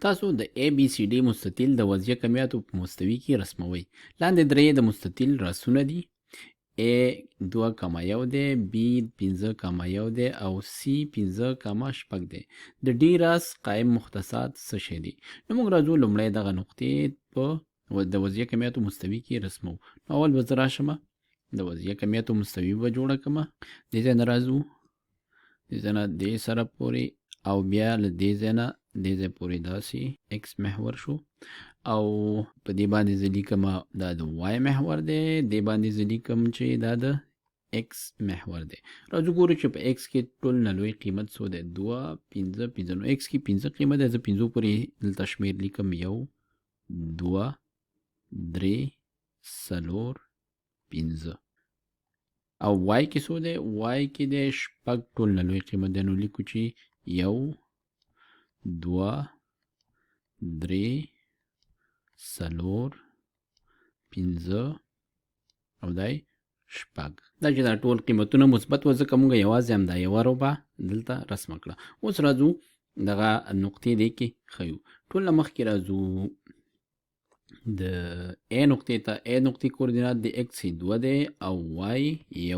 تاسو د ABCD مستطیل د وضعیه کمیاتو په مستوي کې رسموئ. لاندې درې د مستطیل رسونه دي. A 2.1 دی، B 5.1 دی او C 5.6 دی. د D راس قایم مختصات څه شی دي؟ نو موږ راځو لومړی دغه نقطې په د وضعیه کمیاتو مستوي کې رسمو. نو اول به زه راشم د وضعیه کمیاتو مستوي به جوړه کړم. دې ځای نه راځو، دې ځای نه دې سره پورې او بیا له دې ځای نه دې ځای پورې داسې ایکس محور شو، او په دې باندې زه لیکم دا د وای محور دی، دې باندې زه لیکم چې دا د ایکس محور دی. راځو ګورو چې په ایکس کې ټول نه لوی قیمت څو دی؟ 2 5 5. نو ایکس کې 5 قیمت دی، زه 5 پورې دلته شمېر لیکم، 1 2 3 4 5. او وای کې څو دی؟ وای کې دی 6 ټول نه لوی قیمت دی، نو لیکو چې 1 2 3 4 5 او دای 6. دا چې دا ټول قیمتونه مثبت و، ځکه موږ یوازې همدا یوه ربع دلته رسمه کړه. اوس راځو دغه نقطې دې کې ښیو. ټول نه مخکې راځو د A نقطې ته. A نقطې کوردینات د x 2 دی او y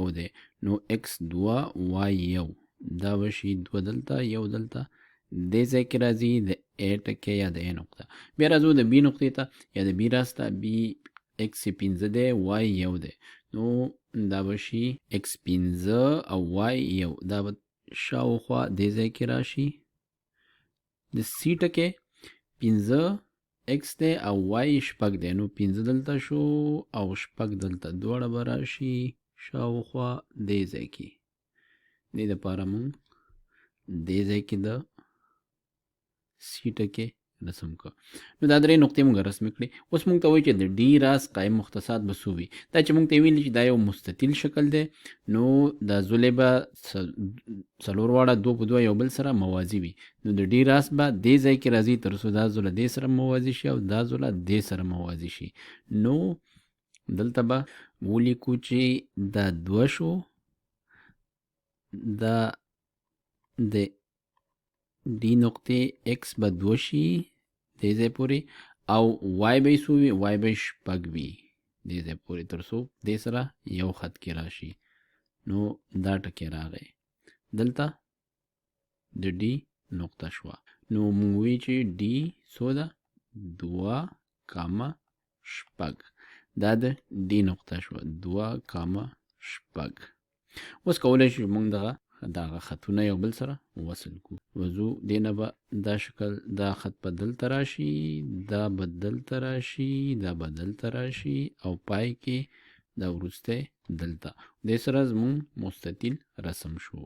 1 دی، نو x 2 y 1، دا به شي 2 دلته 1 دلته، دې ځای کې راځي د A ټکی یا د A نقطه. بیا راځو د B نقطې ته یا د B راس ته. B x 5 دی y 1 دی، نو دا به شي x 5 او y 1، دا به شاوخوا دې ځای کې راشي. د C ټکی 5 x دی او y 6 دی، نو 5 دلته شو او 6 دلته، دواړه به راشي شاوخوا دې ځای کې. دې دپاره موږ دې ځای کې د C ټکی رسم کړ. نو دا درې نقطې موږ رسم کړې. اوس موږ ته وایي چې د D راس قایم مختصات به څو وي؟ دا چې موږ ته ویلي چې دا یو مستطیل شکل دی، نو دا ضلع به څلور واړه 2 په 2 یو بل سره موازي وي، نو د D راس به دې ځای کې راځي تر څو دا ضلع دې سره موازي شي او دا ضلع دې سره موازي شي. نو دلته به ولیکو چې دا 2 شو، دا د D نقطې x به 2 شي دې ځای پورې، او y به یې څو وي؟ y به یې 6 وي دې ځای پورې، تر څو دې سره یو خط کې راشي. نو دا ټکی راغی دلته د D نقطه شوه. نو موږ وایو چې D څو ده؟ 2.6، دا د D نقطه شوه، 2.6. اوس کولی شو موږ دغه خطونه یو بل سره وصل کړو. وځو دې نه به دا شکل، دا خط به دلته راشي، دا به دلته راشي، دا به دلته راشي، او پای کې دا وروستی دلته. دې سره زموږ مستطیل رسم شو.